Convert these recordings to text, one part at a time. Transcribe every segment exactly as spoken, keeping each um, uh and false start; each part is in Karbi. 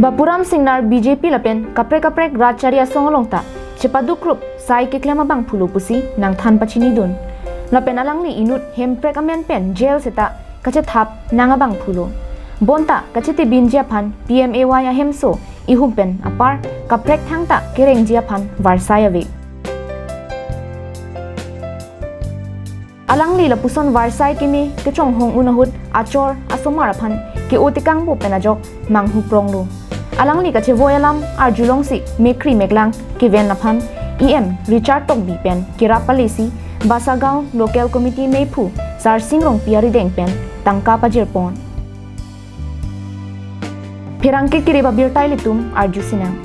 Bapuram Singnar B J P lapen kaprek kaprek rajchari asong along ta chepaduk rup sai keklem abangphulo pusi nangthan pachinidun. Lapen alangli inut Hemprek amen pen jail seta kachethap nang abangphulo. Bonta kachetebinji aphan P M A Y ahemso ihum pen apar kaprek thangta kerengji aphan varsai ave. Alangli lapuson varsai keme kechonghong un ahut achor asomar aphan ke-o tekangpo pen ajok manghu pronglo. Alangli kachevoi alam arjulongsi mekri meklang keven aphan E M Richard Tokbi pen kerap palesi Basagaon Local Committee meiphu Sarsing Rongpi arideng pen tangka pajirpon. Pherangke kereba birta ilitum arju sinang.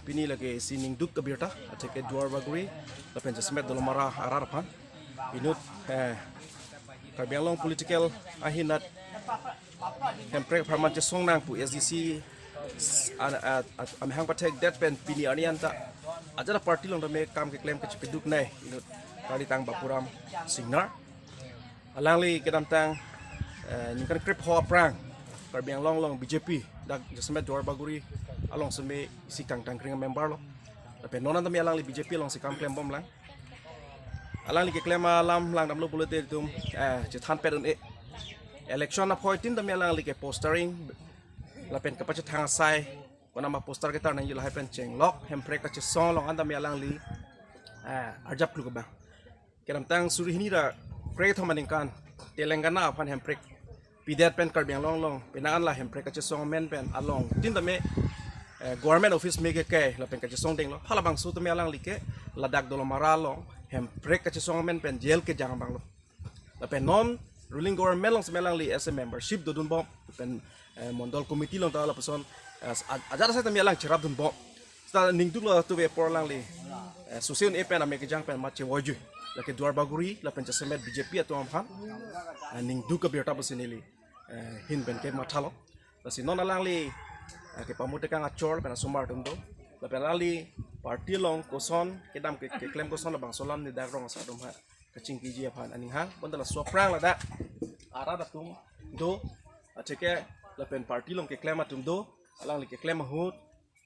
Pini lake isi ningduk abirta, atheke Duar Bagori lapen jasemet Dolamara arat aphan inut, eh, Karbi Anglong political ahinat Hemprek apharman chesong nang pu S D C an-, a-, a-, amahang pathekdet pen pini arni anta ajat aparty along tame kam keklem kachepaduk nai inut kalitang Bapuram Singnar. Alangli kedamtang, eh, ningkan krepho aphrang Karbi Anglong along B J P dak jasemet Duar Bagori along seme isi kangtangkring member lo. Lapen non an tame alangli B J P alongsi kam klembom lang. Alangli keklem alam langdamlo pulote itum, eh, chethan pet un-e. Election aphoitin tame alangli ke postering lapen kapachethang asai konama poster ketar nangji lahai pen chenglok Hemprek kachesong along an tame alangli, eh, arjap kluk abang. Kedamtang suri hini ra krethom aningkan Telangana aphan Hemprek pidet pen Karbi Anglong along penang an la Hemprek kachesong amen pen alongtin tame, eh, government office me ke kai lapen kachesong denglo. Halabangso tame alangli ke ladak Dolamara along Hemprek kachesong amen pen jail kejang abanglo. Lapen non ruling government along seme alangli as a membership dodunbom pen, eh, mondol committee along ta lapuson, eh, a-, ajat asai tame alang cherapdunbom. Seta ningduklo tuve apor alangli, eh, susi un-e pen ame kejang pen mat chevoiju. Lake Duar Bagori lapen jasemet B J P atum aphan, eh, ningduk abirta pusi neli, eh, ahin pen kemathalo. Lasi non alangli, eh, kepamu tekang achor pen asomar atum do. Lapen alangli party along koson kedam ke, keklem koson labangso alam ne dak rong asar atum aphan kachingkiji aphan aning hang. Bonta laso aphrang ladak arat atum do, atheke lapen party along keklem atum do, alangli keklem ahut,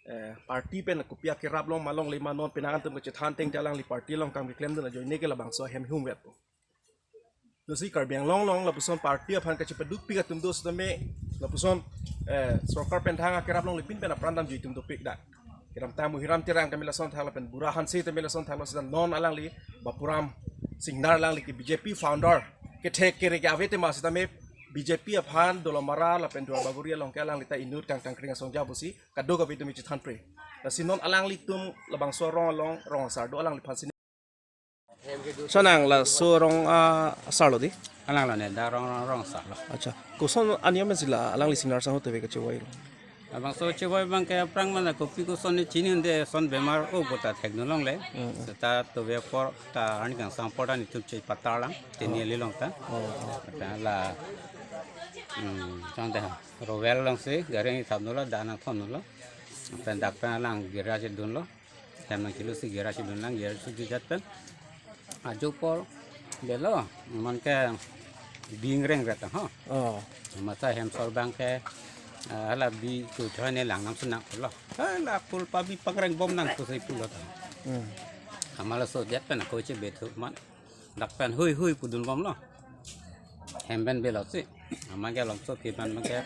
eh, party pen kopi akerap long ma longle ma non penang an atum kachethan tengte alangli party along kam keklemdun ajoine ke labangso ahem hum vetpo. Lasi Karbi Anglong along lapuson party aphan kachepadukpik atum do setame lapuson, eh, sorkar pen thang akerap longle pin pen apran damji atum dopik dak. Kedamtang Muhiram Terang tame lason thak lapen Bura Hanse tame lason thak lason non alangli Bapuram Singnar alangli ke B J P founder kethek kere ke ave tema setame B J P aphan Dolamara lapen Duar Bagori along ke alangli ta inut kangtangkring asong ja pusi kadokave atum chethanpre. Lasi non alanglitum labangso arong along rong asar do alangliphan si. Sonang laso arong, ah, asar lo di? Alang lo ne, dak rong rong rong asar lo. Acha. Koson aniam si la alangli Singnar sangho tuve kachevoi lo? Labangso chevoi abang ke aphrang mana kopi koson ne chini hunde son bemar o kota thekdun longle. Hmm, hmm. Seta tuve apor ta arni kangsam apor ta netum chepatar lang, teni Oh. ali along ta. Oh, oh. Ta la, hmm, chang de ha. Rowel alongsi gari thapdunlo, da nangthondunlo. Pen dak pen alang gira chedunlo. Hem nangchilusi gira chedun lang, gira chedundet pen ajo apor delo, man ke bi ingreng ret ho. Oh. Masa hem sor abang ke, eh, hala bi tu thoi ne lang nam sunak lo. Hala pul pa bi pangrengbom nang pusi pulo ta. Hmm. Amat laso det pen ako chebetu man. Dak pen hui hui pudunbomlo. Hem pen belo si. Amat ke longso ke pen man ke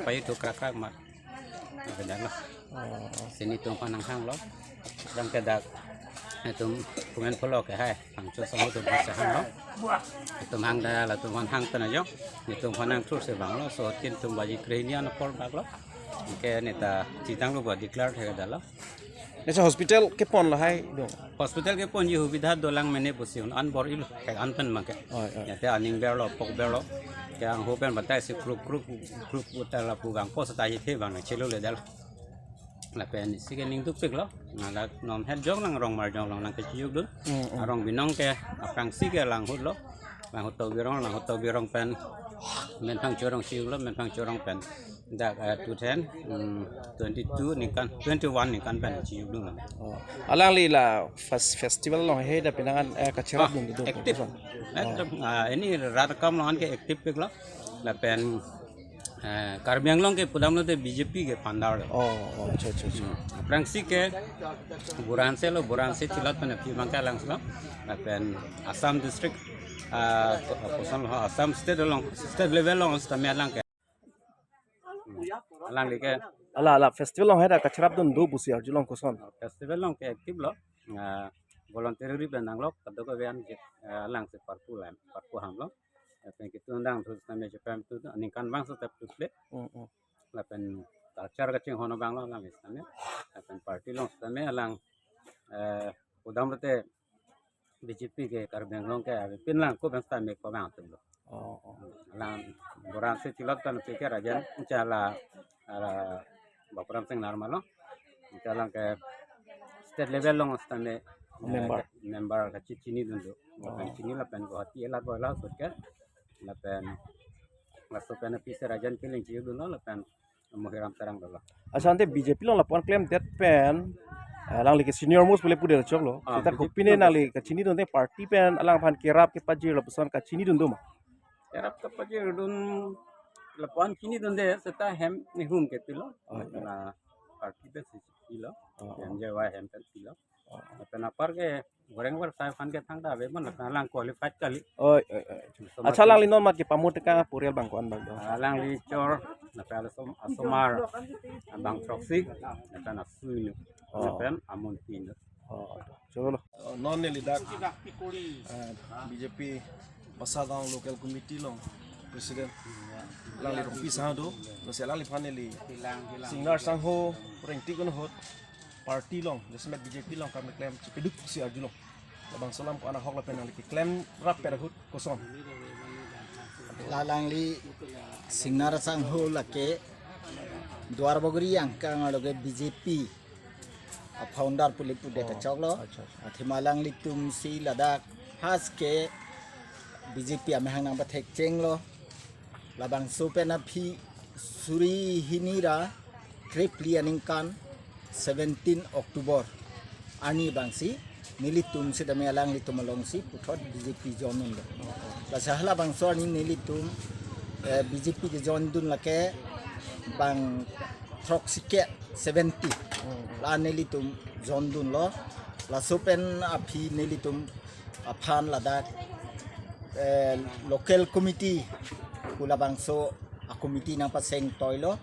pai tu krak krak mat. Kedang lo. Oh. Si netum aphan nanghanglo. Dang ke dak netum kumen pulo ke hai. Pangcho song tu bisa hanglo. Netum hang da latum aphan hang pen ajo. Netum aphan nangthur si vanglo. So tin tum baji krehini an apor baklo. Ke neta chitang lo ba declare thek dalo. Nesa hospital kepon lahai do? Hospital keponji hubidha dolang mene pusi un an bor-ilo, thek an pen make. Oi, oi. Yate aning berlo, pok berlo. Ke angho pen batai si kruk kruk kruk utar lapu bang pos ta yethe bang chelo le dal. Lapen si ke ningdukpiklo. Nala non het jong lang rong mar jong long lang kechiyukdun. Mm, mm. Arong binong ke aphrang si ke lang hutlo. Lang hut to birong, lang hut to birong pen. Menphang chorong chiyuklo, menphang chorong pen. Dak, eh, two thousand, hmm, twenty-two ningkan, twenty-one ningkan pen chiyukdun lang. Oh. Alangli la fes-, festival along he da penang an, eh, kacherap Ah, dun do. Active. Ekdom, ah, ini rat kam long an ke active piklo. Lapen Eh, Karbi Anglong ke pudamlote B J P ke founder lo. Oh, oh, acha, acha, acha. Hmm. Aphrangsi ke Buranse lo, Buranse chilot pen aphi abang ke alang lo. Lapen Assam district, ah, koson lo, Assam state along, state level along sitame alang ke. Hmm. Alangli ke. Ala, ala, festival along heda kacharap dun do pusi arjulong koson. Festival along ke active lo. Ah, voluntarily pen nanglok, kadokave an je, ah, alang si parpu lam, parpu ham lo. Lapen ketun dangthu sitame chepemthu, aningkan bangso tep tuple. Mm, mm. Lapen culture kachinghon abang lo alang sitame. Lapen party along sitame alang, eh, pudamlote B J P ke Karbi Anglong ke avepin lang ko bang sitame ko bang tulo. Oh, oh. Alang Buranse chilot pen aphi ke Rajan, chala, ala Bapuram Singnar ma lo. Alang ke state level along sitame, eh, Member. Member kachechinidun do. Oh. Kachini lapen Guwahati elat bola sut ke. Lapen laso pen aphi si Rajan Killing chidun lo, lapen Mohiram Terang dolo. Acha, ante B J P along lapu-an klemdet pen, eh, alangli ke senior most pule pudet choklo. Ah, seta B J P kopine along nangli kachinidunde party pen alangphan kerap kepajir lapuson kachinidun do ma? Kerap kepajirdun lapu-an chinidunde seta hem nihum ke pilo. Oh, iya. Na party pen si pilo. Oh, oh. Hem je wa hem pen pilo. Oh. Lapen apar ke goreng war sai phan ke thangta ave mon, lapen alang qualified kali. Oi, oi, oi. So, acha, alangli non mat ke pamut ka purial bang ko-an bang do? Alangli chor, lapen asom-, asomar abang throksi, lapen asui nu, oh, lapen amonti nu. Oh, cholo. Oh, non neli dak, ah, B J P Basagaon Local Committee along President alangli Rongpi Sangho do, lasi alangliphan neli Singnar Sangho rengtik un ahut party along, jasemet B J P along kam keklem chepeduk si arjulong. Labangso alam ko-an ahok lapen nangli keklem rap pet ahut koson? La alangli Singnar Sangho lake Duarbagori angkang aloke B J P a-founder pule pudet, oh, choklo. Acha, acha. Athema alanglitum si ladak has ke B J P amahang nangpathek chenglo. Labangso pen aphi suri hini ra krephli aningkan seventeen October arni abang si nelitum sitame alanglitum along si puthot B J P join dunlo. Lasi halabangso arni nelitum, eh, B J P kejoin dun lake bang throksi ke seventy. Hmm. La nelitum join dunlo. Laso pen aphi nelitum aphan ladak, eh, local committee pu labangso a-committee nangpaseng toilo.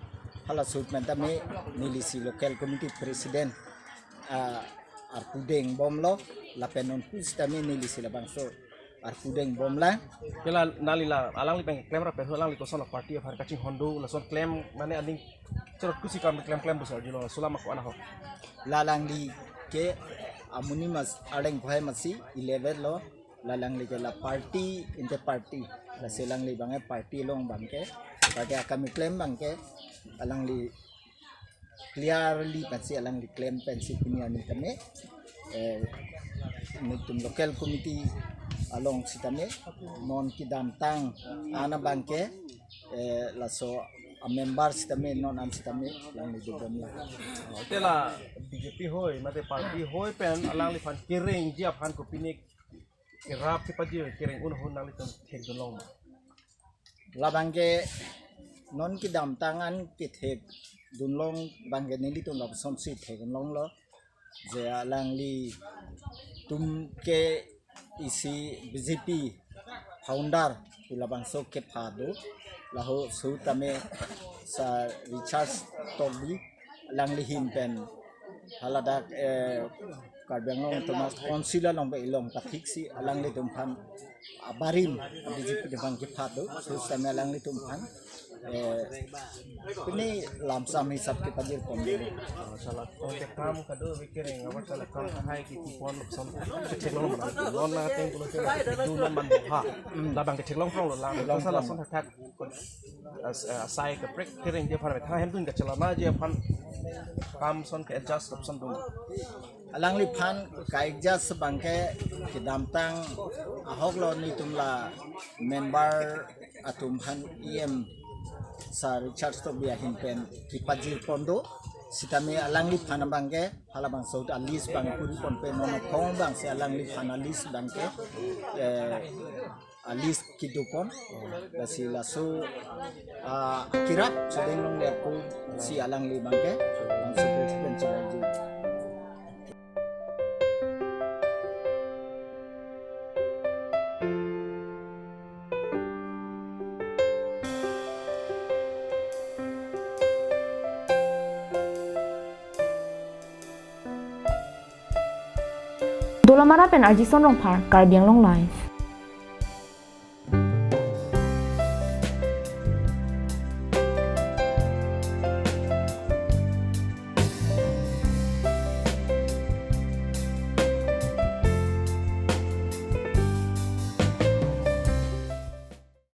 Halaso ahut pen tame neli si local committee president, ah, arpu deng bomlo, lapen nonpu sitame neli si labangso arpu deng bomlang. Ke la nangli la alangli pen keklem rap pet ahut alangli koson la party aphan kachinghon do, lason klem mane aning cherot kusi kam klem klem pusi arjulo, laso alam ko-an ahok? La alangli ke amonit mas arleng kohai masi eleven lo, la alangli ke la party, inte party, lasi alangli abang ke party along abang ke, party akam keklem abang ke alangli clearly pensi alangli klem pensi pini arni tame, eh, nelitum local committee along sitame non kedamtang an abang ke, eh, laso a-member sitame non an sitame alangli dobomlang. Oh, te la B J P hoi mate party hoi pen alangliphan kerengji aphan kopine kerap kepajir kereng un ahut nanglitum thekdunlong ma? Labang ke non kedamtang an kethekdunlong abang ke nelitum lapuson si thekdunlonglo. Je alanglitum ke isi B J P founder pu labangso kepha do. Laso ahut tame Sir Richard Tokbi alangli ahin pen haladak, eh, Karbi Anglong Autonomous Council along ba ilong pathik si alanglitum aphan abarim B J P abang kepha do, laso ahut tame alanglitum aphan, eh, pini lamsam hisap kepajir pon do. Oh, chala, oh, ke kam kado kereng, awa chala kam hai ke kipon lupson ketheklong mana. Non na teng kulo ke du non man ha. Labang ketheklong prong lo lang. Long lason prong. Lason thak thak. As, eh, asai kaprek kerengji aphan, thang hemtun kachelanaji aphan kam ason ke-adjust lupson dun? Alangliphan ka-adjust abang ke kedamtang ahok lo nelitum la member atum aphan E M Sir Richard Tokbi ahin pen kepajir pon do. Sitame alangliphan abang ke halabangso ahut a-list abang puri ponpe, non aphong abang si alangliphan a-list abang ke, eh, a list kedopon, lasi laso, ah, kirap chedeng longle ako si alangli abangke bangso pen chulai ji. Dolamara pen Arjison Rongphar, Karbi Anglong Live.